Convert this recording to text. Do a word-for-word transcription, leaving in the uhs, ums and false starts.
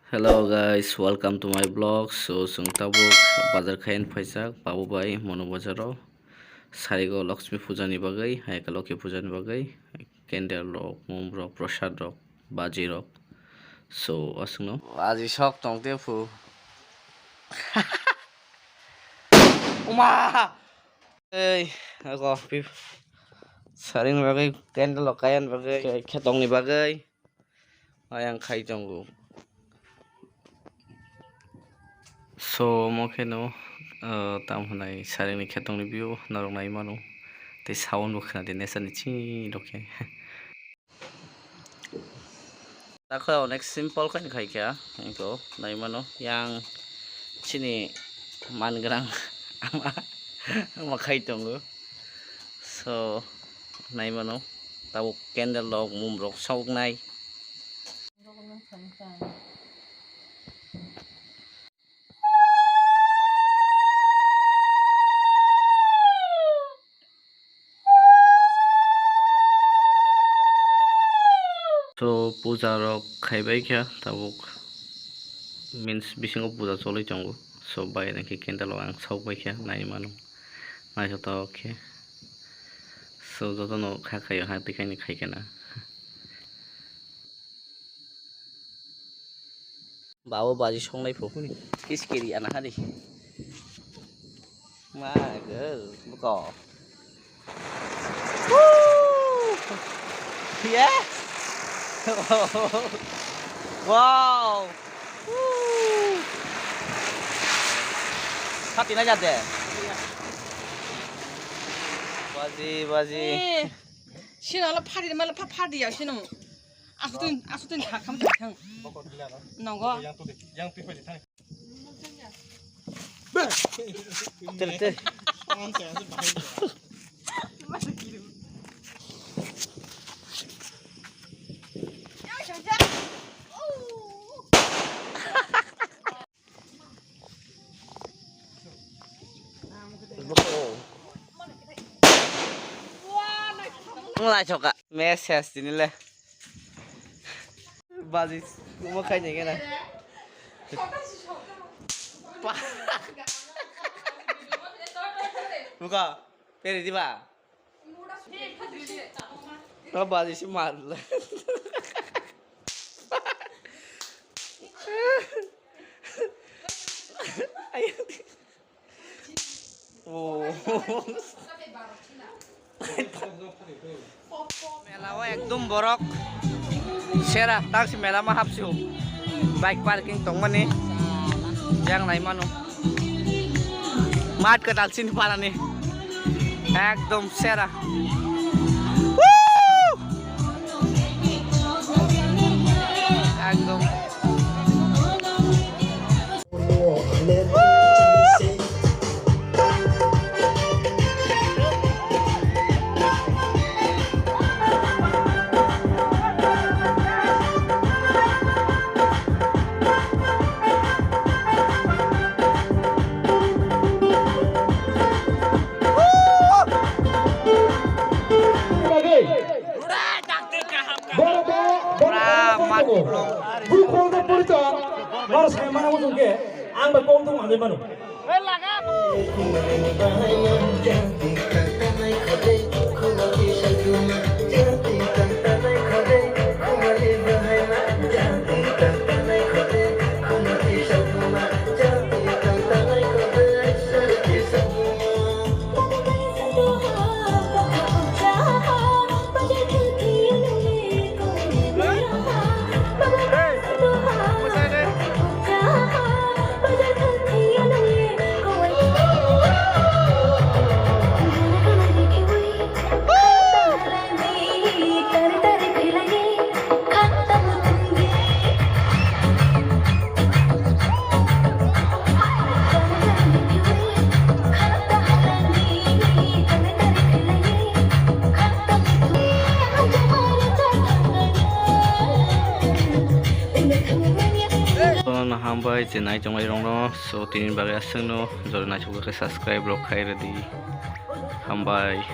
Hello guys, welcome to my vlog. So, chwng tabuk bazar khayan phaijak, babu bai mono bazaro. Sarigo Lakshmi puja ni bagwi, hai khe Lokhi puja ni bagwi, candle rok, mum rok, prasad rok, baji rok. So, aswkno. Baji sok tong te phu. Uma! Ei, ako, pi-, saring bagwi, candle rok kayan bagwi, khetong ni bagwi. Ayang khai tongo. So, omo khe no, uh, tamo hwnai saringni khetongni view norok nai mano. Tei sound bo khna di nesa ni chini rok khe. Takhe onek simple khe khai kha, engko nai mano. Yang chini man grang ama, ama khai tongo. So, nai mano. Tabuk candle rok, mum rok soknai. So, puja rok khaibai kha tabuk, means bisingo puja choli tongo. So, bai rengkhe candle rok ang sok bai kha nai mano, naithotok khe. So, jotono kha khaio ha tei khaini khai khe na. Babu baji songnai phu. Kiskiri ana hari. Ma go, buko. Woo! Yeah! Wow! Woo! Hati na jate. Baji, baji. Eh, sino ala phari, mala pha-, phari ya sino. Asutun, asutun ha kham thang. Nongo. Tere, tere. Nglai choka. Message tini le. Baji, omo khai ni gena. Pa. Buka, peri diba? O baji si mar le. Ayo. Oh. Mela o ekdom borok sera, tangsi mela ma hapsi o. Bike parking tongmani yang nai mano. Mat kwtal sini parani. Ekdom sera. Woo! Ekdom. Pura mat kuplung. Bwrwi khoroknwi pori tong, norok sai mano wngkhe ang bai kok thung manwi mano. Hambai je nai tongmani rokno, so tini bagwi aswkno jora naithok khe subscribe rok khai rwdi. Hambai.